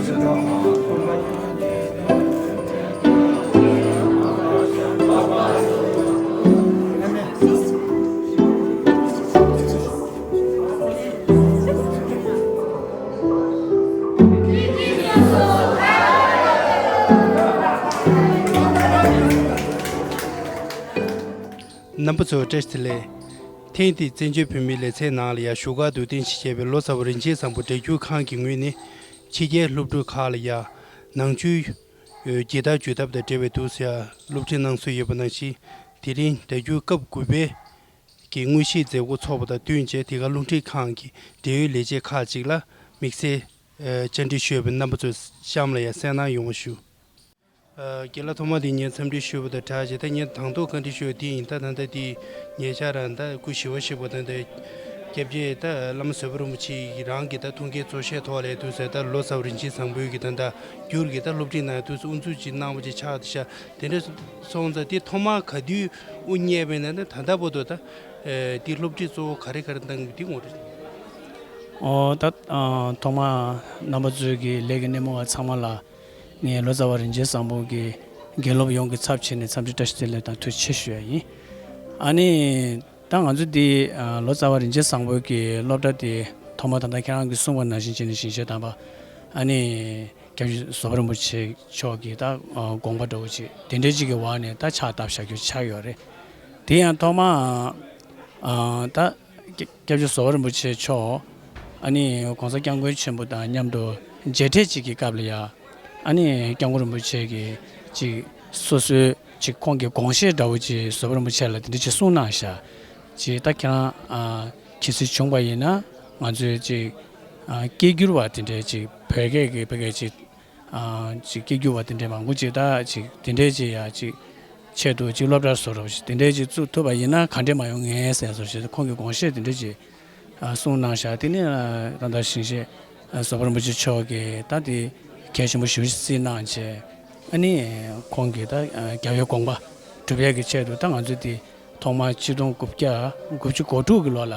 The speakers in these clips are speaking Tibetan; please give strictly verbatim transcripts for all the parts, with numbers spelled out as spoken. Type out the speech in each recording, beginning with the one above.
རྣམ་པ་ཚོ་བཀྲ་ཤིས་བདེ་ལེགས། ཐེངས་འདིའི་བཙན་བྱོལ་བོད་མིའི་ལེ་ཚན་ནང་ལ་ཡང་བཞུགས་སྒར་དུ་རྟེན་གཞི་བྱས་པའི་ལོ་ཙཱ་བ་རིན་ཆེན་བཟང་པོ་སྒྲ་སྒྱུར་ཁང་གི་ངོས་ནས་ཕྱི་རྒྱལ་སློབ་ཕྲུག་ཁག་ལ་ཡང་ནང་ཆོས་ཇི་ལྟར་བརྒྱུད་ཐབས་དང་འབྲེལ་བའི་འདུག་ཟེར་སློབ་ཁྲིད་གནང་སྲོལ་ཡོད་པ་ནང་བཞིན། དེ་རིང་སྒྲ་སྒྱུར་སྐབས་དགུ་པའི་གི་དངོས་གཞིའི་མཛད་སྒོ་ཚོགས་པ་དང་བསྟུན་བྱས། དེ་ག་རླུང་འཕྲིན་ཁང་གི་འབྲེལ་ཡོད་ལས་བྱེད་ཁག་ཅིག་ལ་དམིགས་བསལ་ཨ་བཅར་འདྲི་ཞུས་པའི་རྣམ་པ་ཚོ་གཤམ་ལ་ཡང་གསན་གནང་ཡོང་བ་ཞུ། ཨ་རྒན་ལགས། ཐོག་མ་དེ་ངས་འཚམས་འདྲི་ཞུས་པ་དང་སྦྲགས་བྱས། ད་ངས་དང་ཐོག་བཀའ་འདྲི་ཞུ་བ་དེ་ཡིན། ད་ད་ལྟ་དེ་ཉེ་ཆར་རང་ད་སྐུ་ཞི་བ་ཞིག་པ་དང་། ད་སྐྱབས་རྗེ་ད་བླ་མ་ཟུར་པ་རིན་པོ་ཆེ་ཡིས་རང་གི་ད་ཐུགས་འགན་གཙོ་བཞག་ཐོག་ལ་འདུག་ཟེར། ད་ལོ་ཙཱ་བ་རིན་ཆེན་བཟང་པོའི་གི་ད་ད་སྒྱུར་གྱི་ད་སློབ་ཁྲིད་གནང་འདུག་ཟེར། དབུ་འཛུགས་ཅིག་གནང་བ་ཅིག་ཆགས་བསྡད་ཤག། དེ་འདྲ་སོང་ཙང་དེ་ཐོག་མར་ག་དུས་དབུ་བརྙེས་པ་ཡིན་ན། ད་ད་ལྟ་བར་དུ་ད་ཨེ་དེ་སློབ་ཁྲིད་གཙོ་བོ་ག་རེ་ག་རེ་གནང་གི་འདུག་ངོ་། ཨོ་ད་ཨ་ཐོག་མར་རྣམ་པ་ཚོའི་གི་ལས་ཀྱི་སྣེ་མོ་བ་ཚང་མ་ལ་ངས་ལོ་ཙཱ་བ་རིན་ཆེན་བཟང་པོ་གི་དགེ་སློབ་ཡོངས་ཀྱི་ཚབ་བྱས་ནས་འཚམས་འདྲི་བཀྲ་ཤིས་བདེ་ལེགས་དང་ཐུགས་རྗེ་ཆེ་ཞུ་ཡ་ཡིན། ཨ་ནི་ད་ང་ཚོ་འདི་ཨ་ལོ་ཙཱ་བ་རིན་ཆེན་བཟང་པོ་གི་སློབ་གྲྭ་དེ་ཐོག་མ་ད་ལྟ་ཁྱེད་རང་གིས་གསུངས་པ་ནང་བཞིན་བྱས་ནས་ཞིང་གཤེགས་དམ་པ་ཨ་ནི་སྐྱབས་རྗེ་ཟུར་པ་རིན་པོ་ཆེ་མཆོག་གི་ད་ཨ་དགོངས་པ་འདྲ་བོ་ཅིག་དེ་འདྲའི་ཅིག་གི་འོག་ནས་ད་ཕྱག་བཏབ་བཞག་རྒྱུ་ཆགས་ཡོད་རེད། དེ་ཡང་ཐོག་མ་ཨ་ད་སྐྱབས་རྗེ་ཟུར་པ་རིན་པོ་ཆེ་མཆོག་ཨ་ནི་༸གོང་ས་༸སྐྱབས་མགོན་ཆེན་པོ་དང་མཉམ་དུ་མཇལ་འཕྲད་ཅིག་གི་སྐབས་ལ་ཡ། ཨ་ནི་༸སྐྱབས་མགོན་རིན་པོ་ཆེ་གིས་ཅིག་སོ་སོའི་ཅིག་ཁོང་གི་དགོངས་བཞེད་འདྲ་བོ་ཅིག་ཟུར་པ་རིན་པོ་ཆེ་ལ་དེ་འདྲ་ཅིག་གསུངས་གནང་ཤག། ཅིག་ད་ཁྱེད་རང་ཨ་གལ་སྲིད་བྱུང་བ་ཡིན་ན་ང་ཚོས་ཅིག་ཨ་སྐད་སྒྱུར་བ་དེ་འདྲའི་ཅིག་བོད་སྐད་ཀྱི་བོད་སྐད་ཅིག་ཨ་ཅིག་སྐད་སྒྱུར་བ་དེ་འདྲའི་མང་པོ་ཅིག་ད་ཅིག་དེ་འདྲའི་ཅིག་ཡ་ཅིག་ཆེད་དུ་ཅིག་སློབ་གྲྭ་བཟོ་འདྲ་བོ་ཅིག་དེ་འདྲའི་ཅིག་བཙུགས་ཐུབ་པ་ཡིན་ན་ག་འདྲ་མ་ཡོང་ངེས་ཟེར་བཟོ་ཞིག་ཁོང་གི་དགོངས་བཞེད་དེ་འདྲ་ཅིག་ཨ་གསུངས་གནང་ཤག། དེ་ནས་ཨ་ད་ལྟ་ཞིང་གཤེགས་ཨ་ཟུར་པ་རིན་པོ་ཆེ་མཆོག་གིས་ད་དེ་གལ་ཆེན་པོ་ཞེ་པོ་ཅིག་བརྩིས་གནང་བྱས། ཨ་ནི་ཁོང་གིས་ད་ཨ་རྒྱལ་བའི་དགོངས་པ་སྒྲུབ་ཡས་ཀྱི་ཆེད་དུ་ད་ང་ཚོ་དེ་ཐོག་མར་ཆིག་སྟོང་དགུ་བརྒྱ་དགུ་བཅུ་གོ་དྲུག་གི་ལོ་ལ་ད་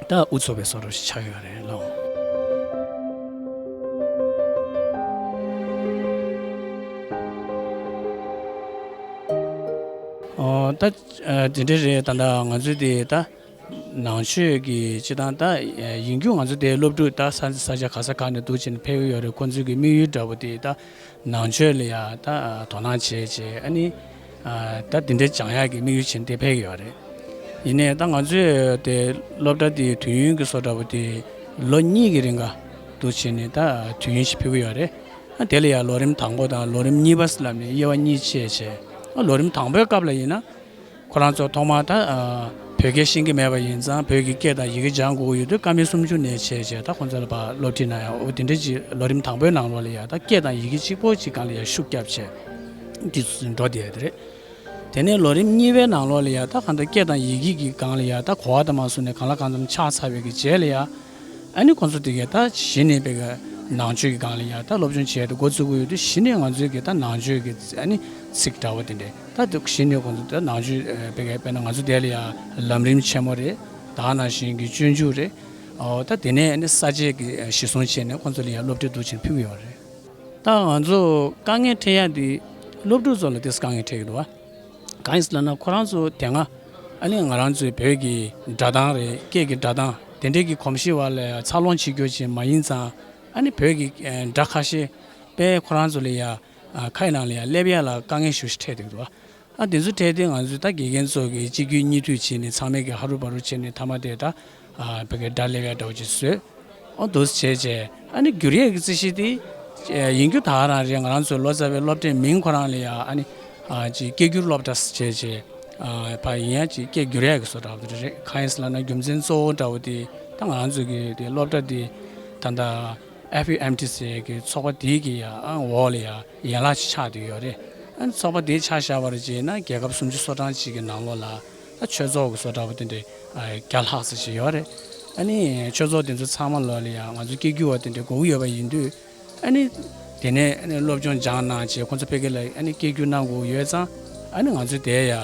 དབུ་ཚུགས་པའི་བཟོ་འདྲ་ཞིག་ཆགས་ཡོད་རེད་ལགས། ཨོ་ད་ཨ་དེ་འདྲ་རེད། ད་ལྟ་ང་ཚོ་དེ་ད་ནང་ཆོས་ཀྱི་སྤྱི་བཏང་ད་ཡིན་རྒྱུ་ང་ཚོ་དེ་སློབ་ཕྲུག་ད་ས་ས་ཆ་ག་ས་ག་ནས་འདུག་བྱས་ནས་ཕེབས་ཀྱི་ཡོད་རེད། ཁོང་ཚོའི་གི་དམིགས་ཡུལ་འདྲ་བོ་དེ་ད་ནང་ཆོས་ལ་ཡ་ད་དོ་སྣང་བྱས་བྱས། ཨ་ནི་ཨ་ད་དེ་འདྲའི་སྦྱང་ཡག་གི་དམིགས་ཡུལ་བྱས་ནས་དེ་ཕེབས་ཀྱི་ཡོད་རེད། ཡིན་ནའི་ད་ང་ཚོས་དེ་སློབ་གྲྭ་དེའི་དུས་ཡུན་གྱི་བཟོ་འདྲ་བོ་དེ་ལོ་གཉིས་ཀྱི་རིང་ག་འདུག་བྱས་ནས་ད་དུས་ཡུན་ཞིག་ཕུལ་གྱི་ཡོད་རེད། ཨ་དེ་ལ་ཡང་ལོ་རིམ་དང་པོ་དང་ལོ་རིམ་གཉིས་པ་ལབ་ནས་དབྱེ་བ་གཉིས་ཕྱེ་བྱས། ཨ་ལོ་རིམ་དང་པོའི་སྐབས་ལ་ཡིན་ན་ཁོ་རང་ཚོ་ཐོག་མར་ད་ཨ་བོད་སྐད་ཤེས་ཀྱི་མེད་པ་ཡིན་ཙང་བོད་ཀྱི་སྐད་དང་ཡི་གེ་སྦྱང་དགོས་ཀྱི་ཡོད་དུས་ཀ་མད་སུམ་ཅུ་ནས་བྱས་བྱས་ད་ཁོང་ཚོ་ལ་ཕར་སློབ་ཁྲིད་གནང་ཡ། འོ་དེ་འདྲ་ཅིག་ལོ་རིམ་དང་པོའི་ནང་ལོགས་ལ་ཡ་ད་སྐད་དང་ཡི་གེ་གཅིག་པོ་གཅིག་སྒང་ལ་ཡ་ཤུགས་བརྒྱབ་བྱས་འདི་འགྲོ་བསྡད་ཡ་དེ་རེད། དེ་ནས་ལོ་རིམ་གཉིས་པའི་ནང་ལོགས་ལ་ཡ་ད་གང་ལྟར་སྐད་དང་ཡི་གེ་གི་སྒང་ལ་ཡ་ད་གོ་བ་དང་མ་སོང་ནས་གང་ལ་གང་འཚམ་ཆགས་ཚར་བའི་གི་རྗེས་ལ་ཡ། ཨ་ནི་ཁོང་ཚོ་དེ་གས་ད་གཞི་ནས་བོད་ཀྱི་ནང་ཆོས་ཀྱི་སྒང་ལ་ཡ་ད་སློབ་སྦྱོང་བྱས་ཏེ་འགོ་བཙུགས་ཀྱི་ཡོད་དུས་གཞི་ནས་ང་ཚོའི་གི་ད་ནང་ཆོས་ཀྱི་ཨ་ནི་ཚིག་འདྲ་བོ་དེ་འདྲས་ད་དེ་གཞི་ནས་ཁོང་ཚོ་ད་ནང་ཆོས་ཨ་བོད་ཀྱི་དཔེར་ན་ང་ཚོ་དེ་ལ་ཡ་ལམ་རིམ་ཆེན་མོ་རེད། ད་ནང་བཞིན་གྱི་སྤྱོད་འཇུག་རེད། ཨོ་ད་དེ་ནས་ཨ་ནི་ས་བཅད་ཀྱི་ཨ་གཞི་བཟུང་བྱས་ནས་ཁོང་ཚོ་ལ་ཡ་སློབ་ཁྲིད་འདུག་ཅིང་ཕུལ་གྱི་ཡོད་རེད། ད་ང་ཚོ་དཀའ་ངལ་འཕྲད་ཡ་དེ་སློབ་ཕྲུག་ཚོ་ལ་དེ་དཀའ་ངལ་འཕྲད་ཀྱི་འདུག་བ། གང་ཡིན་ཟེར་ལབ་ན་ཁོ་རང་ཚོ་དེ་སྔ་ཨ་ནི་ང་རང་ཚོའི་བོད་ཀྱི་སྒྲ་གདངས་རེད། སྐད་ཀྱི་སྒྲ་གདངས་དེ་འདྲས་ཀྱི་གོམས་གཤིས་བར་ལ་འཚར་ལོངས་བྱེད་རྒྱུ་ཅིག་མ་ཡིན་ཙང་། ཨ་ནི་བོད་ཀྱི་ཨ་སྒྲ་ཁ་ཤས་དཔེ་ཁོ་རང་ཚོ་ལ་ཡ་ཨ་ཁ་ཡི་ནང་ལ་ཡ་སླེབས་ཡ་ལ་དཀའ་ངལ་ཞེ་པོ་ཞིག་འཕྲད་བསྡད་འདུག་བ། ཨ་དེ་ཚོ་འཕྲད་དེ་ང་ཚོས་ད་དགེ་རྒན་ཚོ་གིས་གཅིག་གྱུར་གཉིས་མཐུད་བྱས་ནས་ཚང་མས་ཀྱི་ཧ་རུ་བ་རུ་བྱས་ནས་མཐའ་མ་དེ་ད་ཨ་བོད་ཀྱི་སྒྲ་སླེབས་ཡ་འདྲ་བོ་ཅིག་བཟོས། ཨོ་འདུག་སེ་བྱས་བྱས་ཨ་ནི་བསྒྱུར་ཡས་ཀྱི་རྩིས་གཞི་དེ་ཨེ་ཡིན་རྒྱུ་ད་ག་རང་རེད། ང་རང་ཚོའི་ལོ་ཙཱ་བའི་སློབ་གྲྭའི་མིང་ཁོ་རང་ལ་ཡ་ཨ་ནི་ཨ་ཅིག་སྐད་སྒྱུར་སློབ་གྲྭ་ཟེར་བྱས་བྱས་ཨ་ཕར་ཡིན་ཡ་ཅིག་སྐད་བསྒྱུར་ཡས་ཀྱི་བཟོ་འདྲ་བོ་དེ་རེད། གང་ཡིན་ཟེར་ལབ་ན་རྒྱུ་མཚན་གཙོ་བོ་འདྲ་བོ་དེ་ད་ང་རང་ཚོའི་གི་དེ་སློབ་གྲྭ་དེ་ད་ལྟ་ཨེཕ་ཡུ་ཨེམ་ཊི་ཟེར་ཡས་ཀྱི་ཚོགས་པ་དེའི་གི་ཡ་ཨ་འོག་ལ་ཡ་ཡན་ལག་ཅིག་ཆགས་བསྡད་ཡོད་རེད། ཨ་ནི་ཚོགས་པ་དེ་ཆ་བཞག་པར་བྱས་ན་རྒྱལ་ཁབ་སུམ་ཅུ་སོ་གྲངས་ཅིག་གི་ནང་ལོགས་ལ། ད་ཆོས་ཚོགས་ཀྱི་བཟོ་འདྲ་པོ་དེ་འདྲའི་ཨ་བརྒྱ་ལྷག་ཙམ་ཞིག་ཡོད་རེད། ཨ་ནི་ཆོས་ཚོགས་དེ་ཚོ་ཚང་མ་ལོགས་ལ་ཡང་ང་ཚོ་སྐད་སྒྱུར་བ་དེ་འདྲའི་དགོས་ཀྱི་ཡོད་པ་ཡིན་དུས། ཨ་ནི་དེ་ནས་ཨ་ནི་སློབ་སྦྱོང་སྦྱངས་གནང་བྱས་ཁོང་ཚོ་ཕ་གི་ལ་ཨ་ནི་སྐད་སྒྱུར་གནང་དགོས་ཡོད་ཙང་། ཨ་ནི་ང་ཚོ་དེ་ཡ་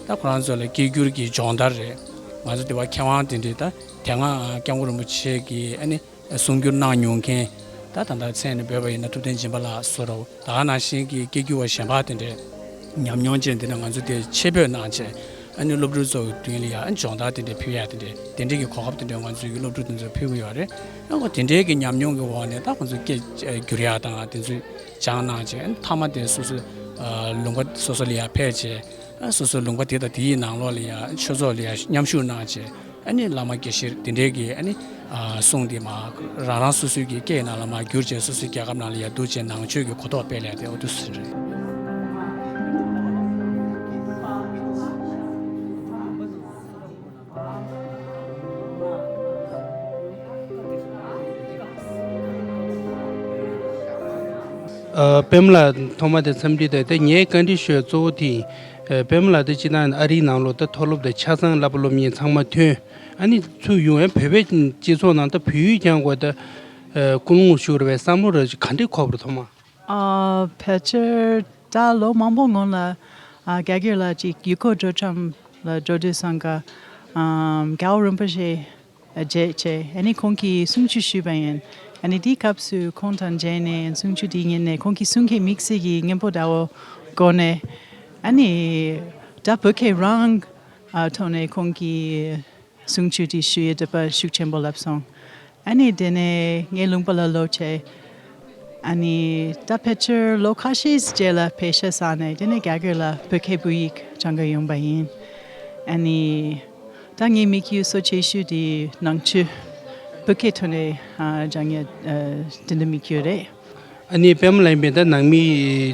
ད་ཁོ་རང་ཚོ་ལ་སྐད་སྒྱུར་གྱི་སྦྱོང་བརྡར་རེད། ང་ཚོ་དེ་བ་མཁས་དབང་དེ་འདྲའི་ད་དེ་སྔ་ཨ་སྐྱབས་མགོན་རིན་པོ་ཆེ་གིས་ཨ་ནི་གསུང་སྒྱུར་གནང་མྱོང་མཁན་ ད་ད་ལྟ་མཚན་ནས་འབོད་པ་ཡིན་ན་ཐུབ་བསྟན་སྦྱིན་པ་ལགས་སོགས་རོ། ད་ག་ནང་བཞིན་གྱི་སྐད་སྒྱུར་བ་གཞན་པ་དེ་འདྲས་ཉམས་མྱོང་ཅན་དེ་འདྲ་ང་ཚོ་དེ་ཆེད་འབོད་གནང་བྱས། ཨ་ནི་སློབ་ཕྲུག་ཚོ་གི་མདུན་ལ་ཡ་ཨ་ནི་སྦྱོང་བརྡར་དེ་འདྲས་ཕུལ་ཡ་དེ་འདྲས་དེ་འདྲས་ཀྱི་གོ་སྐབས་དེ་འདྲས་ང་ཚོའི་གི་སློབ་ཕྲུག་དེ་ཚོར་ཕུལ་གྱི་ཡོད་རེད། ཡང་ཁོ་དེ་འདྲས་ཀྱི་ཉམས་མྱོང་གི་འོག་ནས་ད་ཁོ་ཚོ་སྐད་སྒྱུར་ཡ་དང་དེ་ཚོ་སྦྱངས་གནང་བྱས། ཨ་ནི་མཐའ་མ་དེ་སོ་སོའི་ལུང་པ་སོ་སོ་ལ་ཡ་ཕེབས་བྱས། ཨ་སོ་སོའི་ལུང་པ་དེ་དང་དེའི་ནང་ལོགས་ལ་ཡ་ཆོས་ཚོགས་ལ་ཡ་མཉམ་ཞུགས་གནང་བྱས། ཨ་ནི་བླ་མ་དགེ་བཤེས་དེ་འདྲས་ཀྱི་ཨ་ནི་གསུང་དེ་མ་རང་རང་སོ་སོའི་གི་སྐད་ནང་ལ་མ་བསྒྱུར་བྱས་སོ་སོའི་རྒྱལ་ཁབ་ནང་ལ་ཡ་འདུག་བྱས་ནང་ཆོས་ཀྱི་གོ་རྟོགས་སྤེལ་ཡ་དེ་འོ་དུ་ཟིན་རེད། ཨ་པདྨ་ལགས་ཐོག་མ་དེ་འཚམས་འདྲི་དང་དེ་ངའི་བཀའ་འདྲི་ཞུ་གཙོ་བོ་དེ་ཡིན། ཨ་པདྨ་ལགས་དེ་སྤྱིར་བཏང་ཨ་རིའི་ནང་ལོགས་ད་མཐོ་སློབ་དང་ཆ་ཚང་བསླབ་པ་སློབ་གཉེར་ཚང་མ་ཐོན། ཨ་ནི་ཚུར་ཡོང་ཡང་བོད་པའི་སྤྱི་ཚོགས་ནང་ད་བོད་ཡིག་སྦྱང་དགོས་ད་ཨ་སྐུལ་སློང་ཞུ་རེ་བའི་བསམ་བློ་ར་ག་འདྲས་འཁོར་བ་རེད་ཐོག་མ། ཨ་ཕལ་ཆེར་ད་ལོ་མང་པོ་སྔོན་ལ་ཨ་རྒྱ་གར་ལ་ཅིག་ཡུལ་སྐོར་བགྲོད་འགྲམ་ལ་འགྲོ་དུས་སང་ག་ཨམ་རྒྱལ་བ་རིན་པོ་ཆེ་མཇལ་བྱས། ཨ་ནི་ཁོང་གིས་གསུང་ཆོས་ཞུས་པ་ཡིན། ཨ་ནི་དེའི་སྐབས་སུ་ཁོང་དང་མཇལ་ནས་གསུང་ཆོས་དེ་ཉན་ནས་ཁོང་གི་གསུང་སྐད་དམིགས་བསལ་གྱི་སྙན་པོ་འདྲ་བོ་གོ་ནས། ཨ་ནི་ད་བོད་སྐད་རང་ཨ་ཐོག་ནས་ཁོང་གིས་གསུང་ཆོས་དེ་ཞུ་ཡས་འདོད་པ་ཤུགས་ཆེན་པོ་སླེབས་སོང་། ཨ་ནི་དེ་ནས་ངའི་ལུང་པ་ལ་ལོག་བྱས། ཨ་ནི་ད་ཕལ་ཆེར་ལོ་ཁ་ཤས་རྗེས་ལ་བོད་ཤ་ཟ་ནས་དེ་ནས་རྒྱ་གར་ལ་བོད་སྐད་བོད་ཡིག་སྦྱང་གི་ཡོང་པ་ཡིན། ཨ་ནི་ད་ངའི་དམིགས་ཡུལ་གཙོ་ཆེ་ཤོས་དེ་ནང་ཆོས་བོད་སྐད་ཐོག་ནས་ཨ་སྦྱང་ཡ་ཨ་དེ་འདྲ་དམིགས་ཡུལ་རེད། ཨ་ནི་པདྨ་ལགས་ཡིན་པས་ད་ནང་མི་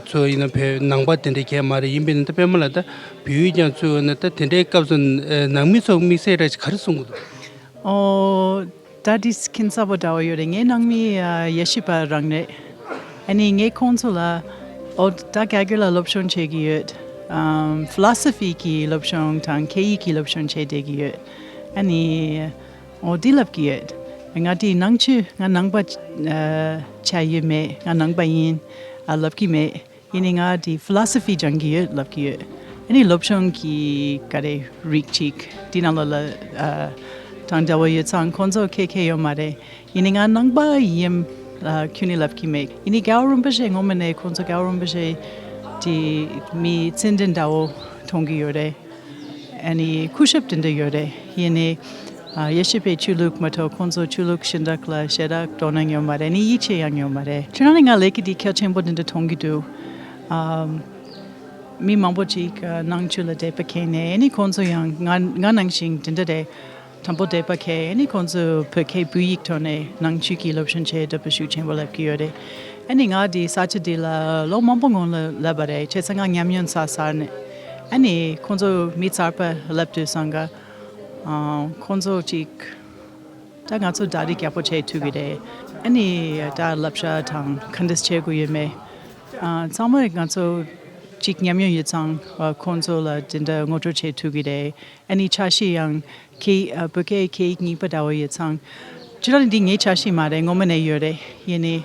ཚོ་ཡིན་ན་བོད་ནང་པ་དེ་འདྲ་གས་མ་རེད། ཡིན་པས་ན་ད་པདྨ་ལགས་ད་བོད་ཡིག་སྦྱང་ཚུལ་ཡོད་ན་ད་དེ་འདྲའི་སྐབས་སུ་ཨ་ནང་མི་ཚོ་དམིགས་བསལ་ར་ཅིག་ག་རེ་གསུང་གི་འདུག་ཨོ། ད་འདི་ཁྱད་མཚར་པོ་འདྲ་བོ་ཡོད་རེད། ངའི་ནང་མི་ཨ་ཡེ་ཤུ་པ་རང་རེད། ཨ་ནི་ངས་ཁོང་ཚོ་ལ་ཨོ་ད་རྒྱ་གར་ལ་སློབ་སྦྱོང་བྱེད་ཀྱི་ཡོད། ཨམ་ཕི་ལོ་སོ་ཕི་གི་སློབ་སྦྱོང་དང་སྐད་ཡིག་གི་སློབ་སྦྱོང་བྱེད་བསྡད་ཀྱི་ཡོད། ཨ་ནི་ཨོ་འདི་ལབ་ཀྱི་ཡོད། ང་འདི་ནང་ཆོས་ང་ནང་པ་ཨ་ཆགས་ཡོད་མེད། ང་ནང་པ་ཡིན་ཨ་ལབ་ཀྱི་མེད། ཡིན་ནའི་ང་འདི་ཕི་ལོ་སོ་ཕི་སྦྱང་གི་ཡོད་ལབ་ཀྱི་ཡོད། ཨ་ནི་སློབ་སྦྱོང་གི་ག་རེ་རིགས་ཅིག་འདི་ནང་ལོགས་ལ་ཨ་དང་འདྲ་བོ་ཡོད་ཙང་ཁོང་ཚོ་ཁྱད་ཁྱད་ཡོད་མ་རེད། ཡིན་ནའི་ང་ནང་པ་ཡིན་ཨ་ཁྱོན་ནས་ལབ་ཀྱི་མེད། ཡིན་ནའི་རྒྱལ་བ་རིན་པོ་ཆེ་ངོ་མ་ནས་ཁོང་ཚོ་རྒྱལ་བ་རིན་པོ་ཆེ་འདི་མི་རྩེ་འགྲན་འདྲ་བོ་མཐོང་གི་ཡོད་རེད། ཨ་ནི་སྐུ་ཞབས་དེ་འདྲ་ཡོད་རེད། ཡིན་ནའི་ཨ་ཡེ་ཤུ་པའི་ཆོས་ལུགས་མ་གཏོགས་ཁོང་ཚོ་ཆོས་ལུགས་གཞན་དག་ལ་ཞེ་དྲག་དོ་སྣང་ཡོད་མ་རེད། ནི་ཡིད་ཆེས་ཡང་ཡོད་མ་རེད། ཁྱོད་རང་ནི་ང་ལས་ཀྱི་འདི་གལ་ཆེན་པོ་འདི་འདྲ་མཐོང་གི་འདུག་ཨམ། མི་མང་པོ་ཅིག་ཨ་ནང་ཆོས་ལ་དད་པ་ཁེལ་ནས་ནི་ཁོང་ཚོ་ཡང་ང་ང་ནང་བཞིན་འདི་འདྲ་རེད། དང་པོ་དད་པ་ཁེལ་ནི་ཁོང་ཚོ་བོད་སྐད་བོད་ཡིག་ཐོག་ནས་ནང་ཆོས་ཀྱི་སློབ་སྦྱོང་བྱེད་འདོད་པ་ཤུགས་ཆེན་པོ་ལབ་ཀྱི་ཡོད་རེད། ཨ་ནི་ང་འདི་ས་ཆ་འདི་ལ་ལོ་མང་པོ་སྔོན་ལ་ལབ་པ་རེད། བྱས་ཙང་ང་ཉམས་མྱོང་ཚར་ཚར་ནས། ཨ་ནི་ཁོང་ཚོ་མི་གསར་པ་ལབ་དུས་སང་ག་ཨ་ཁོང་ཚོ་ཅིག་ད་ང་ཚོ་གྲ་སྒྲིག་ཡག་པོ་བྱེད་ཐུབ་ཀྱི་རེད། ཨ་ནི་ད་བསླབ་བྱ་དང་ག་འདྲས་བྱེད་དགོས་ཡོད་མེད། ཨ་ཚང་མ་ང་ཚོ་ཅིག་ཉམས་མྱོང་ཡོད་ཙང་ཨ་ཁོང་ཚོ་ལ་དེ་འདྲ་ངོ་སྤྲོད་བྱེད་ཐུབ་ཀྱི་རེད། ཨ་ནི་འཆར་གཞི་ཡང་ཁྱེད་ཨ་བོད་སྐད་ཁྱེད་ཡིག་གཉིས་པ་འདྲ་བོ་ཡོད་ཙང་། སྤྱིར་བཏང་འདི་ངའི་འཆར་གཞི་མ་རེད། སྔོན་མ་ནས་ཡོད་རེད། ཡིན་ནའི་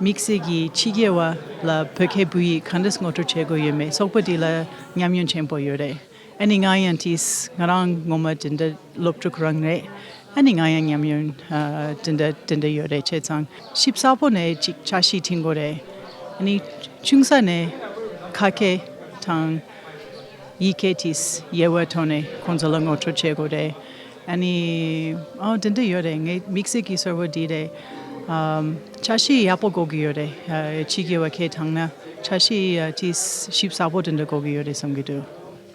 དམིགས་བསལ་གྱི་ཕྱི་རྒྱལ་བ་ལ་བོད་སྐད་བོད་ཡིག་ག་འདྲས་ངོ་སྤྲོད་བྱེད་དགོས་ཡོད་མེད་སོགས་པ་འདི་ལ་ཉམས་མྱོང་ཆེན་པོ་ཡོད་རེད། ཨ་ནི་ང་ཡང་དེས་ང་རང་ངོ་མ་དེ་འདྲ་སློབ་ཕྲུག་རང་རེད། ཨ་ནི་ང་ཡང་ཉམས་མྱོང་ཨ་དེ་འདྲ་དེ་འདྲ་ཡོད་རེད། བྱས་ཙང་ཞིབ་ཚགས་པོ་ནས་ཅིག་འཆར་གཞི་བྲིས་དགོས་རེད། ཨ་ནི་ཆུང་ས་ནས་ཁ་སྐད་དང་། ཡིག་སྐད་དེ་ཡལ་བའི་ཐོག་ནས་ཁོང་ཚོ་ལ་ངོ་སྤྲོད་བྱེད་དགོས་རེད། ཨ་ནི་ཨོ་དེ་འདྲ་ཡོད་རེད། ངའི་དམིགས་བསལ་གྱི་གསར་བ་འདི་རེད། ཨམ་འཆར་གཞི་ཡག་པོ་དགོས་ཀྱི་ཡོད་རེད། ཨ་ཕྱི་རྒྱལ་བ་ཁྱེད་དང་ན་འཆར་གཞི་ཨ་དེ་ཞིབ་ཚགས་པོ་དེ་འདྲ་དགོས་ཀྱི་ཡོད་རེད་བསམ་གྱི་འདུག་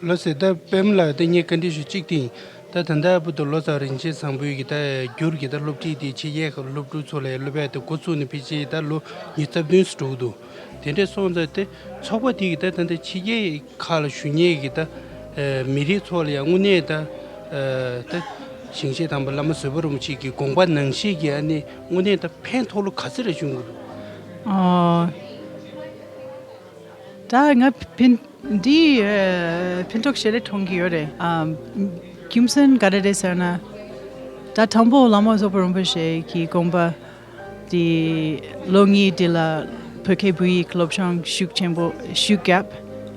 ལགས་སོ། ད་པདྨ་ལགས་ད་ངས་བཀའ་འདྲི་ཞུ་གཅིག་དེ་ཡིན། ད་ད་ལྟ་བར་དུ་ལོ་ཙཱ་བ་རིན་ཆེན་བཟང་པོའི་གི་ད་བསྒྱུར་གི་ད་སློབ་ཁྲིད་དེ་ཕྱི་རྒྱལ་གྱི་སློབ་ཕྲུག་ཚོ་ལ་སློབ་ཡ་དེ་འགོ་བཙུགས་ནས་ཕལ་ཆེར་ད་ལོ་ཉི་ཤུ་རྩ་བདུན་ཙམ་འགྲོ་གི་འདུག་དེ་འདྲ་སོང་ཙང་དེ་ཚོགས་པ་དེ་གི་ད་ད་ལྟ་ཕྱི་རྒྱལ་ཁག་ལ་བཞུགས་མཁན་གྱི་ད་ཨ་མི་རིགས་ཚོ་ལ་ཡང་དངོས་གནས་ད་ཨ་ད་ཞིང་གཤེགས་དམ་པ་བླ་མ་བཟོད་པ་རིན་པོ་ཆེ་གི་དགོངས་པ་ནང་བཞིན་གྱི་ཨ་ནི་དངོས་གནས་ད་ཕན་ཐོགས་ལོ་ག་ཚོད་རེ་བྱུང་གི་འདུག་ཨ། ད་ང་ཕན་འདི་ཨ་ཕན་ཐོགས་ཞེ་དྲག་མཐོང་གི་ཡོད་རེད། ཨ་རྒྱུ་མཚན་ག་རེ་རེད་ཟེར་ན། ད་དང་པོ་བླ་མ་བཟོད་པ་རིན་པོ་ཆེ་གི་དགོངས་པ་འདི་ལོ་གཉིས་འདི་ལ་བོད་སྐད་བོད་ཡིག་སློབ་སྦྱོང་ཤུགས་ཆེན་པོ་ཤུགས་བརྒྱབ།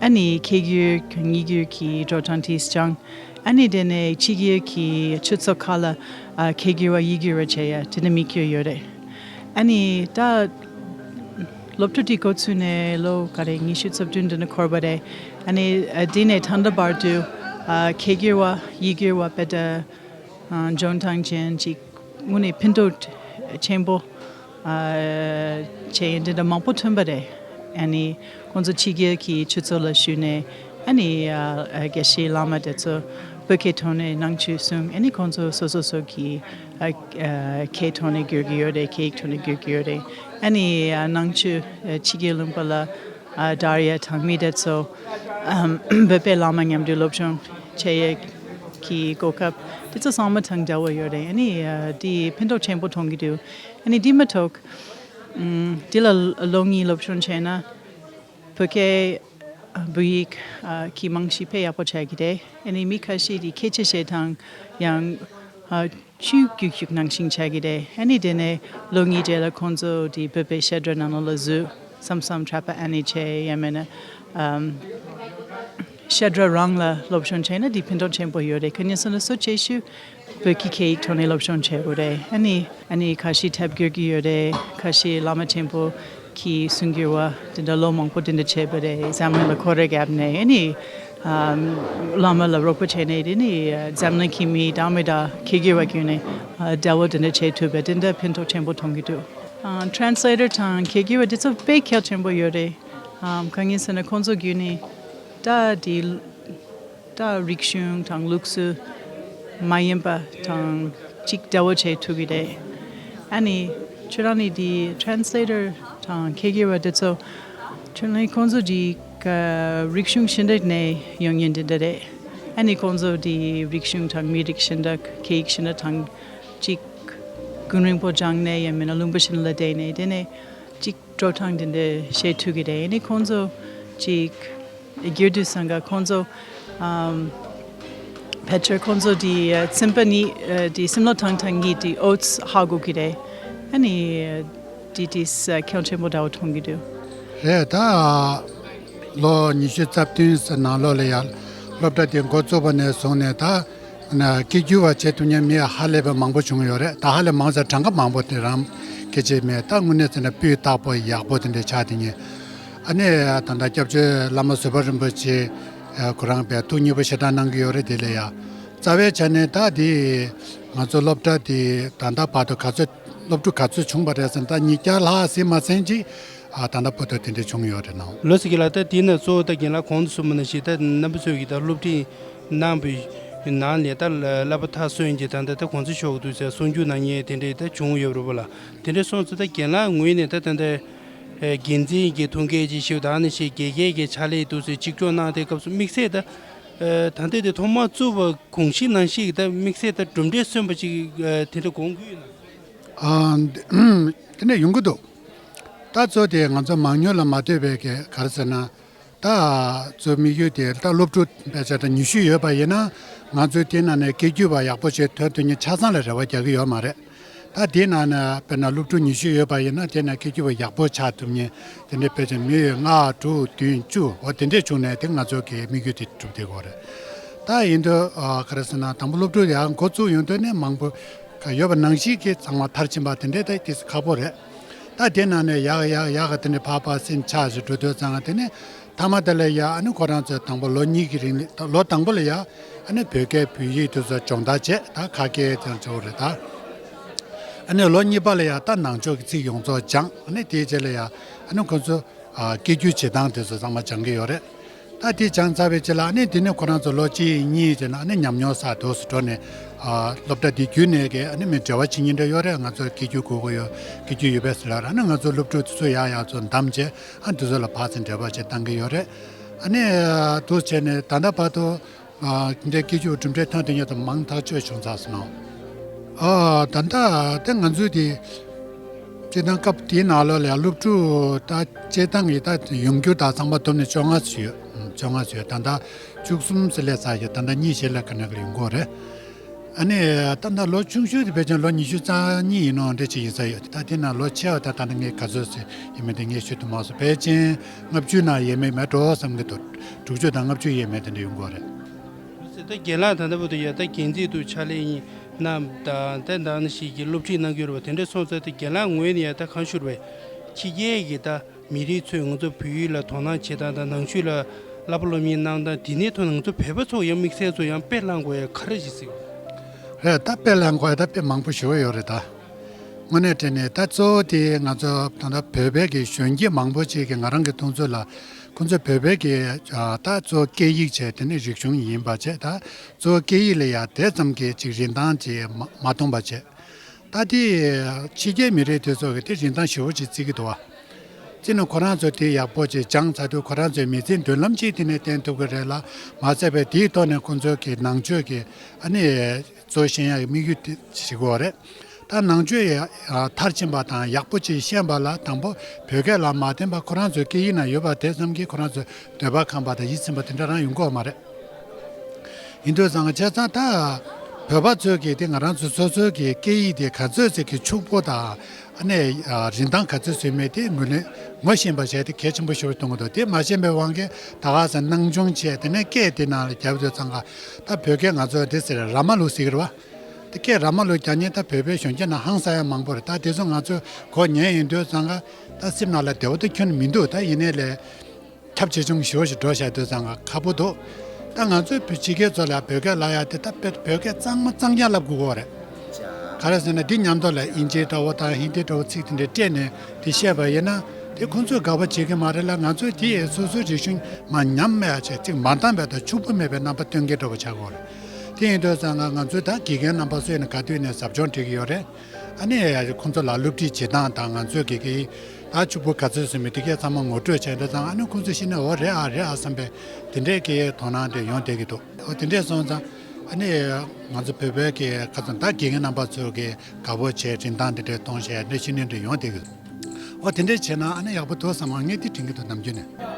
ཨ་ནི་སྐད་སྒྱུར་དང་ཡིག་སྒྱུར་གྱི་འགྲོ་སྟངས་དེ་སྦྱངས། ཨ་ནི་དེ་ནས་ཕྱི་རྒྱལ་གྱི་ཆོས་ཚོགས་ཁག་ལ་ཨ་སྐད་སྒྱུར་བ་ཡིག་སྒྱུར་བ་བྱེད་ཡ་དེ་འདྲ་དམིགས་ཡུལ་ཡོད་རེད། ཨ་ནི་ད་སློབ་ཕྲུག་དེ་འགོ་ཚུགས་ནས་ལོ་ག་རེ་ཉི་ཤུ་རྩ་བདུན་དེ་ནས་འཁོར་བ་རེད། ཨ་ནི་ཨ་དེ་ནས་ད་ལྟ་བར་དུ་ཨ་ཁེ་གྱེར་བ་ཡིག་གྱེར་བ་དཔེ་ད་ཨ་འཇོན་ཐང་ཅན་ཅིག་དངོས་གནས་ཕན་ཐོགས་ཆེན་པོ་ཨ་བྱས་ཡིན་དེ་འདྲ་མང་པོ་ཐོན་པ་རེད། ཨ་ནི་ཁོང་ཚོ་ཕྱི་རྒྱལ་གྱི་ཆོས་ཚོགས་ལ་ཞུགས་ནས་ཨ་ནི་ཨ་ཨ་དགེ་བཤེས་བླ་མ་དེ་ཚོ་བོད་སྐད་ཐོག་ནས་ནང་ཆོས་གསུངས། ཨ་ནི་ཁོང་ཚོ་སོ་སོ་སོ་གི་ཨ་ཨ་ཁའི་ཐོག་ནས་བསྒྱུར་གྱི་ཡོད་རེད། ཁའི་ཐོག་ནས་བསྒྱུར་གྱི་ཡོད་རེད། ཨ་ནི་ཨ་ནང་ཆོས་ཨ་ཕྱི་རྒྱལ་ལུང་པ་ལ་ཨ་དར་ཡ་དང་མི་དེ་ཚོ་ཨམ་བོད་པའི་བླ་མ་མཉམ་དུ་སློབ་སྦྱོང་བྱེད་ཡས་ཀྱི་གོ་སྐབས་དེ་ཚོ་ཚང་མ་དང་འདྲ་བོ་ཡོད་རེད། ཨ་ནི་ཨ་དེ་ཕན་ཐོགས་ཆེན་པོ་མཐོང་གི་འདུག་ཨ་ནི་དེ་མ་གཏོགས་ཨམ་དེ་ལ་ལོ་གཉིས་སློབ་སྦྱོང་བྱས་ན་བོད་སྐད་ཨ་བོད་ཡིག་ཨ་གི་རྨང་གཞི་དཔེ་ཡག་པོ་ཆགས་ཀྱི་རེད། ཨ་ནི་མི་ཁ་ཤས་དེ་སྐད་ཆ་བཤད་སྟངས་ཡང་ཨ་ཆུ་རྒྱུག་རྒྱུག་ནང་བཞིན་ཆགས་ཀྱི་རེད། ཨ་ནི་དེ་ནས་ལོ་གཉིས་རྗེས་ལ་ཁོང་ཚོ་དེ་བོད་པའི་བཤད་གྲྭ་ནང་ལོགས་ལ་འཛུལ་བསམ་བསམ་འཁྲབ་པ་ཨ་ནི་བྱས་ཡང་མིན་ན་ཨམ་བཤད་གྲྭ་རང་ལ་སློབ་སྦྱོང་བྱས་ན་དེ་ཕན་ཐོགས་ཆེན་པོ་ཡོད་རེད། གང་ཡིན་ཟེར་ན་གཙོ་ཆེ་ཤོས་བོད་ཀྱི་སྐད་ཡིག་ཐོག་ནས་སློབ་སྦྱོང་བྱེད་དགོས་རེད། ཨ་ནི་ཨ་ནི་ཁ་ཤས་ཐབས་སྐྱོ་གི་ཡོད་རེད། ཁ་ཤས་བླ་མ་ཆེན་པོ་གི་གསུང་སྒྱུར་བ་དེ་འདྲ་ལོ་མང་པོ་དེ་འདྲ་བྱས་པ་རེད། འཛམ་གླིང་ལ་འཁོར་རེ་བརྒྱབ་ནས་ཨ་ནི་ཨམ་བླ་མ་ལ་རོགས་པ་བྱས་ནས་དེ་ནི་འཛམ་གླིང་གི་མི་དང་མི་དང་ཁེ་གྱེར་བ་བརྒྱུད་ནས་ཨ་དགྲ་བོ་དེ་འདྲ་བྱེད་ཐུབ་པ་དེ་འདྲ་ཕན་ཐོགས་ཆེན་པོ་མཐོང་གི་འདུག་ཨ་ཊེན་སི་ལེ་ཊར་དང་ཁེ་གྱེར་བ་དེ་ཚོ་དཔེ་གལ་ཆེན་པོ་ཡོད་རེད། ཨམ་གང་ཡིན་ཟེར་ན་ཁོང་ཚོ་བརྒྱུད་ནས་ད་དེ་ད་རིག་གཞུང་དང་ལུགས་སྲོལ་མ་ཡིན་པ་དང་གཅིག་འདྲ་བོ་བྱེད་ཐུབ་ཀྱི་རེད། ཨ་ནི་ཁྱོད་རང་ནི་དེ་ཊེན་སི་ལེ་ཊར་དང་ཁེ་གྱེར་བ་དེ་ཚོ་ཁྱོད་རང་ཁོང་ཚོ་དེ་ག་རིག་གཞུང་གཞན་དག་ནས་ཡོང་མཁན་དེ་འདྲ་རེད། ཨ་ནི་ཁོང་ཚོ་དེ་རིག་གཞུང་དང་མི་རིགས་གཞན་དག་ཁེ་ཡིག་གཞན་དག་དང་གཅིག་དགུན་རིང་པོ་སྦྱངས་ནས་ཡང་མིན་ན་ལུང་པ་གཞན་ལ་བསྡད་ནས་དེ་ནས་གཅིག་འགྲོ་སྟངས་དེ་འདྲ་བྱེད་ཐུབ་ཀྱི་རེད། ཨ་ནི་ཁོང་ཚོ་གཅིག་རྒྱུ་དུས་སང་ག་ཁོང་ཚོ་ཨམ་ཕལ་ཆེར་ཁོང་ཚོ་དེ་ཚན་པ་གཉིས་དེ་སེམས་བློ་ཐང་ཐང་གཉིས་དེ་ཨོ་ཙི་ཧ་གོ་གི་རེད། ཨ་ནི་དེ་དེ་ཁྱོན་ཆེན་པོ་འདྲ་བོ་མཐོང་གི་འདུག་རེད། ད་ལོ་ཉི་ཤུ་རྩ་བདུན་ནང་ལོགས་ལ་ཡང་སློབ་གྲྭ་དེ་འགོ་བཙུགས་པ་ནས་བཟུང་ནས་ད་ན་སྐད་སྒྱུར་བ་བྱེད་ཐུབ་མཁན་མི་ཧ་ལས་པའི་མང་པོ་བྱུང་ཡོད་རེད། ད་ཧ་ལས་མང་ཙམ་གྲངས་ཀ་མང་པོ་དེ་རང་སྐད་ཆ་མེད། ད་དངོས་གནས་བྱས་ན་སྤུས་དག་པོ་ཡག་པོ་དེ་འདྲ་ཆགས་དེ་ཉིད། ཨ་ནི་ད་ལྟ་སྐྱབས་བཅོལ་བླ་མ་ཟུར་པ་རིན་པོ་ཆེ་ཁོ་རང་པའི་ཐུགས་མཉེས་པོ་ཞེ་དྲག་གནང་གི་ཡོད་རེད། དེ་ལ་ཡ་རྩ་བའི་ཆ་ནས་ད་དེ་ང་ཚོ་སློབ་གྲྭ་དེ་ད་ལྟ་བར་དུ་ག་ཚོད་སློབ་ཕྲུག་ག་ཚོད་བྱུང་བ་རེད་ཟེར་ན་ད་ཉིས་བརྒྱ་ལྷག་ཟིན་མ་ཟིན་ཅིག་ཨ་ད་ལྟ་བར་དུ་དེ་འདྲ་བྱུང་ཡོད་རེད་ནོ། ལོ་ཟེར་གི་ལ་ད་དེ་ན་གཙོ་བོ་ད་རྒན་ལགས་གོང་དུ་གསུངས་པ་ནང་བཞིན་ད་རྣམ་པ་ཚོས་ཀྱི་ད་སློབ་ཁྲིད་གནང་བའི་ནང་ལས་ད་བསླབ་པ་མཐར་སོན་གྱི་ད་ལྟ་ད་གོང་ས་མཆོག་གི་དུས་ཚོད་གསུང་རྒྱུ་གནང་མཁན་དེ་འདྲའི་ད་བྱུང་ཡོད་རེད་པ་ལ། དེ་འདྲ་སོང་ཙང་ད་རྒན་ལགས་ངོས་ནས་ད་ད་ལྟ་འགན་འཛིན་གྱི་ཐུགས་འགན་ཅིག་བཞེས། ད་ནི་ཞེས་དགེ་རྒན་གྱི་ཕྱག་ལས་དུས་ཚོད་གཅིག་ལྕོགས་གནང་དེ་སྐབས་སུ་དམིགས་བསལ་ད་ད་ལྟ་དེ་ཐོག་མར་བཙུགས་པ་གོང་ཞིག་ནང་བཞིན་གྱི་ད་དམིགས་བསལ་ད་གྲུབ་འབྲས་སོན་པ་ཅིག་དེ་འདྲ་དགོངས་ཀྱི་ཡོད་ན། ཨ་དེ་འདྲ་ཡོང་གི་འདུག་ད་གཙོ་དེ་ང་ཚོ་མང་ཉུང་ལ་མ་ལྟོས་པའི་གི་ག་རེ་ཟེར་ན། ད་གཙོ་དམིགས་ཡུལ་དེ་ད་སློབ་ཕྲུག་དཔེ་ཆ་ད་ཉི་ཤུ་ཡོད་པ་ཡིན་ན་ང་ཚོའི་དེ་ནང་ནས་སྐད་སྒྱུར་བ་ཡག་པོ་ཞིག་ཐོན་ཐུབ་མཁན་ཆ་ཚང་ལ་རེ་བ་རྒྱག་གི་ཡོད་མ་རེད། ད་དེ་ནང་ནས་དཔེར་ན་སློབ་ཕྲུག་ཉི་ཤུ་ཡོད་པ་ཡིན་ན་དེ་ནས་སྐད་སྒྱུར་བ་ཡག་པོ་ཆགས་ཐུབ་མཁན་དེ་འདྲའི་དཔེ་ཆ་མི་ཡོད་ལྔ་དྲུག་བདུན་བཅུ་འོ་དེ་འདྲས་བྱུང་ནས་དེ་ང་ཚོ་གི་དམིགས་ཡུལ་དེ་གྲུབ་བསྡད་ཡོད་རེད། ད་ཡིན་དུས་ཨ་ག་རེ་ཟེར་ན་དང་པོ་སློབ་ཕྲུག་ཡང་འགོ་བཙུགས་ཡོང་དུས་ནས་མང་པོ་ག་ཡོད་པ་ནང་བཞིན་གྱི་ཚང་མ་མཐར་ཕྱིན་པ་དེ་འདྲས་ད་དེ་ཁག་པོ་རེད། ད་དེ་ནང་ནས་ཡག་ཡག་ཡག་ག་དེ་ནས་ཕར་ཕར་སེམས་ཆགས་ཞིག་འགྲོ་དུས་ཙང་དེ་ནས་མཐའ་མ་དེ་ལ་ཡ་ཨ་ནི་ཁོ་རང་ཚོས་དང་པོ་ལོ་གཉིས་ཀྱི་རིང་ལ་ད་ལོ་དང་པོ་ལ་ཡ་ཨ་ནི་བོད་སྐད་བོད་ཡིག་དེ་ཚོ་སྦྱོང་བརྡར་བྱས། ད་ཁ་སྐད་ཀྱང་སྦྱོང་རེད་ད། ཨ་ནི་ལོ་གཉིས་པ་ལ་ཡ་ད་ནང་ཆོས་ཀྱི་ཚིག་ཡོངས་རྫོགས་སྦྱངས། ཨ་ནི་དེའི་རྗེས་ལ་ཡ་ཨ་ནི་ཁོ་ཚོ་ཨ་སྐད་སྒྱུར་བྱེད་སྟངས་དེ་ཚོ་ཚང་མ་སྦྱང་གི་ཡོད་རེད། ད་དེ་སྦྱངས་ཚར་བའི་རྗེས་ལ་ཨ་ནི་དེ་ནས་ཁོ་རང་ཚོ་ལོ་གཅིག་གཉིས་བྱས་ན་ཨ་ནི་ཉམས་མྱོང་བསགས་འདུག་སེ་འགྲོ་ནས་ཨ་སློབ་གྲྭ་དེ་བརྒྱུད་ནས་གི་ཨ་ནི་མི་འབྲེལ་བ་བྱེད་མཁན་འདྲ་ཡོད་རེད། ང་ཚོ་སྐད་སྒྱུར་དགོས་ཀྱི་ཡོད། སྐད་སྒྱུར་ཡོད་པས་ཟེར་ལ་ཨ་ནི་ང་ཚོ་སློབ་ཕྲུག་དེ་ཚོ་ཡག་ཡག་ཚོ་བདམས་བྱས་ཨ་དེ་ཚོ་ལ་ཕར་ཚུར་འབྲེལ་བ་བྱེད་བཏང་གི་ཡོད་རེད། ཨ་ནི་འདུག་བྱས་ནས་ད་ལྟ་བར་དུ་ཨ་འདི་འདྲའི་སྐད་སྒྱུར་གྲུབ་འབྲས་ཐོན་དེ་ཉིད་དུ་མང་ཐག་ཆོད་བྱུང་ཚར་སོང་། ཨ་ད་ལྟ་དེ་ང་ཚོའི་དེ་སྤྱིར་བཏང་སྐབས་དེའི་ནང་ལོགས་ལ་ཡང་སློབ་ཕྲུག་ད་སྤྱིར་བཏང་གི་ད་ཡོང་རྒྱུ་དང་ཚང་མ་བསྡོམས་ནས་བཅོ་ལྔ་ཙམ་ཡོད། བཅོ་ལྔ་ཙམ་ཡོད། ད་ལྟ་བཅུ་གསུམ་ཙམ་སླེབས་ཚར་ཡོད། ད་ལྟ་གཉིས་ཤིག་ལ་ག་ནས་ག་ལ་ཡོང་གི་ཡོད་རེད། ཨ་ནི་ད་ལྟ་ལོ་ཆུང་ཤོས་དེ་ཕལ་ཆེར་ལོ་ཉི་ཤུ་རྩ་གཉིས་ཡིན་ནོ་འདྲ་ཅིག་ཡིན་ས་ཡོད། ད་དེ་ན་ལོ་ཆེ་བ་ད་ད་ནི་ངས་ག་ཚོད་ཟེར་ཡིན་མིན་དེ་ངས་ཤོད་ཐུབ་མ་སོང་། ཕལ་ཆེར་ལྔ་བཅུ་ན་ཡས་མས་མེད་འགྲོ་བསམ་གྱི་འདུག་དྲུག་ཅུ་དང་ལྔ་བཅུ་ཡས་མས་དེ་འདྲ་ཡོང་གི་ཡོད་རེད། ད་རྒན་ལགས་ད་ལྟ་བར་དུ་ཡ་ད་འགན་འཛིན་དུ་ཕྱག་ལས་ཡིན། རྣམས་དང་ད་ནང་བཞིན་གྱི་སློབ་ཁྲིད་གནང་གི་ཡོད་རེད་པ། དེ་འདྲ་སོང་ཙང་དེ་རྒན་ལགས་ངོས་ནས་ཡང་ད་གང་ཞུ་རེད་པས། ཕྱི་རྒྱལ་གྱི་ད་མི་རིགས་ཚོས་ང་ཚོ་བོད་ཡིག་ལ་དོ་སྣང་བྱེད་སྟངས་དང་ནང་ཆོས་ལ་བསླབ་པ་སློབ་གཉེར་གནང་སྟངས་དེ་ནས་ཐོག་ང་ཚོ་བོད་པ་ཚོ་ཡང་དམིགས་བསལ་ཚོ་ཡང་དཔེ་བླངས་དགོས་ཡ་ག་རེ་ཞིག་ཟེར། རེད། ད་དཔེ་བླངས་དགོས་ཡ་ད་དཔེ་མང་པོ་ཞེ་པོ་ཡོད་རེད་ད། དངོས་གནས་དྲང་གནས་ད་གཙོ་བོ་དེ་ང་ཚོ་ད་ལྟ་བོད་པའི་གི་གཞོན་སྐྱེས་མང་པོ་ཅིག་གིས་ང་རང་གི་མཐོང་ཚུལ་ལ་ཁོང་ཚོ་བོད་པའི་གི་ཨ་ད་གཙོ་བོ་སྐད་ཡིག་བྱས་དེ་ནས་རིག་གཞུང་ཡིན་པ་བྱས་ད་གཙོ་བོ་སྐད་ཡིག་ལ་ཡ་དེ་ཙམ་གྱི་ཅིག་རིན་ཐང་ཅིག་མ་མ་མཐོང་པ་བྱས། ད་དེ་ཕྱི་རྒྱལ་མི་རིགས་དེ་ཚོ་གི་དེ་རིན་ཐང་ཞེ་པོ་ཅིག་བརྩི་གི་འདུག་བ། བརྩིས་ན་ཁོ་རང་ཚོ་དེ་ཡག་པོ་ཅིག་སྦྱངས་ཚར་དུས་ཁོ་རང་ཚོའི་མི་ཚེའི་མདུན་ལམ་ཅིག་དེ་ནས་བསྟན་ཐུབ་ཀྱི་རེད་ལ། མ་ཚད་པའི་དེའི་ཐོག་ནས་ཁོང་ཚོའི་གི་ནང་ཆོས་ཀྱི་ཨ་ནི་གཙོ་ཤེས་ཡག་གི་དམིགས་ཡུལ་དེ་བྱེད་དགོས་རེད། ད་ནང་ཆོས་ཡ་ཨ་མཐར་ཕྱིན་པ་དང་ཡག་པོ་ཅིག་ཤེས་པ་ལ་དང་པོ་བོད་སྐད་ལ་མ་བརྟེན་པ་ཁོ་རང་ཚོའི་སྐད་ཡིག་ནང་ཡོད་པ་དེ་ཙམ་གྱིས་ཁོ་རང་ཚོའི་འདོད་པ་ཁེངས་པ་དང་ཡིད་ཚིམ་པ་དེ་འདྲ་རང་ཡོང་གི་ཡོད་མ་རེད། ཡིན་དུས་ཙང་བྱས་ཙང་ད་བོད་པ་ཚོས་ཀྱིས་དེ་ང་རང་ཚོ་སོ་སོའི་གི་སྐད་ཡིག་དེ་ག་ཚོད་ཅིག་གི་ཕྱུག་པོ་དང་ཨ་ནི་ཨ་རིན་ཐང་ག་ཚོད་ཡོད་མེད་དེ་ངོས་ལེན་ངོ་ཤེས་པ་བྱས་ཏེ་གལ་ཆེན་པོ་ཞེ་པོ་མཐོང་གི་འདུག་དེ་མ་ཤེས་པའི་དབང་གིས་ད་ག་ས་སྣང་ཆུང་བྱས་དེ་ནས་སྐད་དེ་ནང་ལ་བརྒྱབ་དུས་ཙང་ཀ་ད་བོད་སྐད་ང་ཚོ་དེ་ཟེར་ར་མ་ལུག་ཟེར་གི་རེད་བ། དེ་སྐད་ར་མ་ལུག་རྒྱག་མཁན་ད་བོད་པའི་གཞོན་སྐྱེས་ནང་ཧང་སང་ཡ་མང་པོ་རེད། ད་དེ་ཚོ་ང་ཚོས་གོ་ཉན་ཡིན་དུས་ཙང་ཀ་ད་སེམས་ནང་ལ་བདེ་བོ་དེ་ཁྱོན་ནས་མི་འདུག་ད་ཡིན་ནའི་ལས། ཁྱབ་ཆེ་ཆུང་ཞེ་པོ་ཞིག་འགྲོ་བཞག་དུས་ཙང་ཁག་པོ་འདུག་ད་ང་ཚོའི་བོད་ཕྱི་རྒྱལ་ཚོ་ལ་བོད་སྐད་བསླབ་ཡ་དེ་ད་དཔེ་བོད་སྐད་གཙང་མ་གཙང་རྐྱང་བསླབ་དགོས་ཀྱི་ཡོད་རེད། ག་རེ་ཟེར་ན་འདི་མཉམ་དུ་ལ་ཨིན་ཇི་འདྲ་བོ་དང་ཧིན་དི་འདྲ་བོ་ཚིག་དེ་འདྲ་སྤྲད་ནས་དེ་བཤད་པ་ཡིན་ན་དེ་ཁོང་ཚོས་དགའ་པོ་བྱེད་ཀྱི་མ་རེད་ལ། ང་ཚོས་དེ་ཡི་སོ་སོའི་རིག་གཞུང་མ་ཉམས་མེད་ཡ་བྱས་ཚིག་མ་འདང་བའི་དང་ཕྱུག་པོ་མེད་པའི་རྣམ་པ་སྟོན་མཁན་འདྲ་བོ་ཆགས་ཀྱི་ཡོད་རེད། དེ་ཡིན་དུས་ཙང་ང་ང་ཚོས་ད་དགེ་རྒན་རྣམ་པ་ཚོས་ནི་ག་དུས་ནས་ཟབ་སྦྱོང་སྤྲད་ཀྱི་ཡོད་རེད། ཨ་ནི་ཁོང་ཚོ་ལ་སློབ་ཁྲིད་བྱེད་སྟངས་དང་ང་ཚོས་ཀྱི་ཀྱི་ད་ཕྱུག་པོ་ག་ཚོད་ཟིན་མིན་དེ་གས་ཚང་མ་ངོ་སྤྲོད་བྱས་འདྲ་ཙང་ཨ་ནི་ཁོང་ཚོ་ཤི་ནས་འོ་རེད་ཨ་རེད་ཨ་བསམ་པའི་དེ་འདྲས་ཀྱི་དོ་སྣང་དེ་ཡོང་བསྡད་ཀྱི་འདུག་འོ་དེ་འདྲས་སོང་ཙང་ཨ་ནི་ང་ཚོ་བོད་པའི་ཀྱི་ཁ་ཚང་ད་དགེ་རྒན་རྣམ་པ་ཚོས་ཀྱི་དགའ་པོ་བྱས་རིན་ཐང་དེ་འདྲས་གཏོང་བྱས་འདྲ་ཤི་ནས་འདྲ་ཡོང་བསྡད་ཀྱི་འདུག་འོ་དེ་འདྲས་བྱས་ན་ཨ་ནི་ཡག་པོ་འདུག་བསམ་ང་ངས་དེ་དྲན་གྱི་འདུག་ནམ་རྒྱུན་ནས།